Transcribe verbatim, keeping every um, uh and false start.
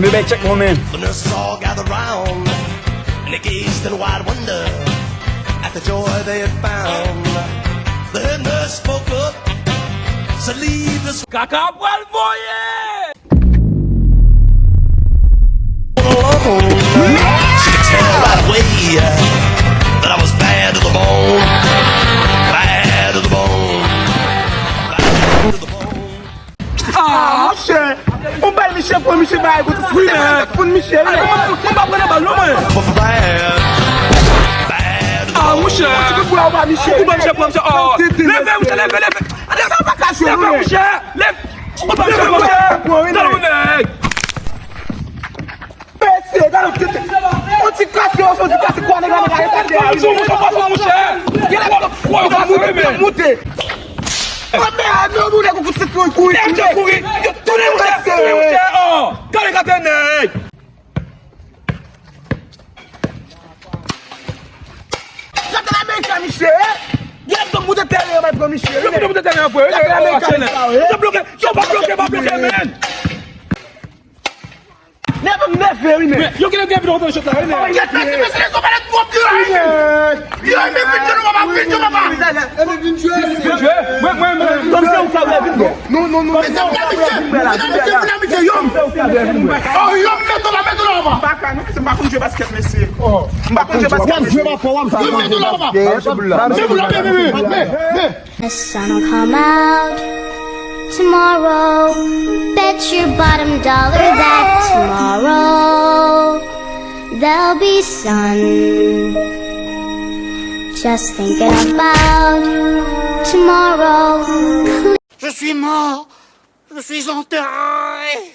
Maybe check my man. The nurses all gathered round and they gazed in wide wonder at the joy they had found. The head nurse spoke up, said, "Leave this Kaka pral voye! one alone." She could tell right away that I was bad to the bone. Bad to the bone. Bad to the bone. Ah, monchè! Ou bay misye pran misye bay gout. Wi, men. Foun misye, wi. Mwen pa pran bal non, mwen. Bad. Bad. Ah, monchè! Ou bay misye. Ou bay misye pran misye. Oh. Leve, monchè, leve, leve. Leve, monchè. Leve. Ou bay misye pran misye. Talon nèg. Mesye, gade yon ti kase, yon ti kase kwa nèg la, nèg la, nèg la. Ou monchè, ou monchè. Gade yon kase, wi, men. Moute. Mwen, men, nou, nou, nèg, ou kout kouri. Nèg, kouri. Yo tounen, monchè, tounen, monchè. Oh, gade gate nèg. Gade la men misye, eh. Gade moute tèren, bay pran misye. Yo moute tèren an, frè. Gade la men misye. Yo bloke, yo pa bloke, pa bloke, men. Nève m nève, wi, men. Yo genlè gen pito kontan chòt la, wi, men. Gade mesye, yo pa twòp de la, wi, men. Yo, men vin jwe nou, papa, vin jwe, papa. Vin jwe? Mwen, mwen, mwen. Kòm se ou ka vle vin, bon. Non, non, non. Mesye, mesye, mesye, mesye, yo. Oh, yo, mete la, mete la, papa. M pa ka, non, mesye, m pa konn jwe basket, mesye. M pa konn jwe basket, mesye. Yo, mete la, papa. Se pou la, men, men, men, men. The sun will come out tomorrow. Bet your bottom dollar that tomorrow there'll be sun. Just thinking about tomorrow. Je suis mort. Je suis enterré.